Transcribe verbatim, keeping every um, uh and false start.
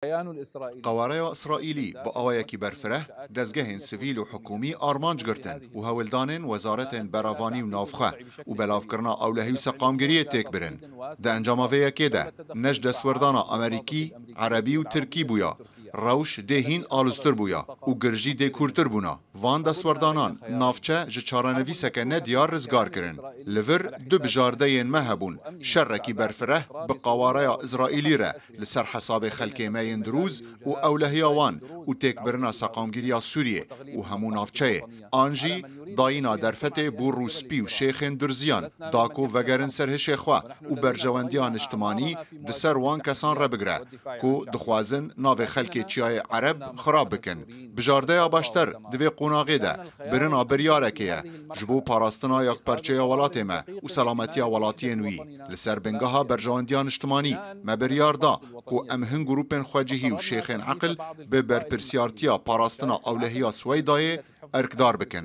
Qewareya Îsraîlî bi awayekî berfireh dezgehên sivîl û hikûmî armanc girtin û hewldanên wezaretên beravanî û navxwe û belavkirina ewlehî û seqamgiriyê têk birin. Di encama vê yekê de ne ji destwerdana Amerîkî, Erebî û Tirkî bûya. Rewş dê hîn alistir bûya û girjî dê kûrtir bûna. Van destwerdanan navçe ji çarenivîseke nediyar rizgar kirin. Li vir du bijardeyên me hebûn, şerekî berfireh bi qawareya Îsraîlî re li ser hesabê xelkê me yên Dirûz û ewlehiya wan û têkbirina seqamgiriya Sûriyê û hemû navçeyê, an jî dayîna derfetê bû rûspî û şêxên Durziyan da ku vegerin ser hişê xwe û berjewendiya niştimanî di ser wan kesan re bigire ku dixwazin navê xelkê Çiyayê Ereb xirab bikin. Bijardeya baştir di vê qonaxê de birina biryarekê ye ji bo parastina yekperçeya welatê me û selametiya welatiyên wî. Li ser bingeha berjewendiya niştimanî me biryar da ku em hin grûpên xwecihî û şêxên eqil bi berpirsiyartiya parastina ewlehiya Sweydayê erkdar bikin.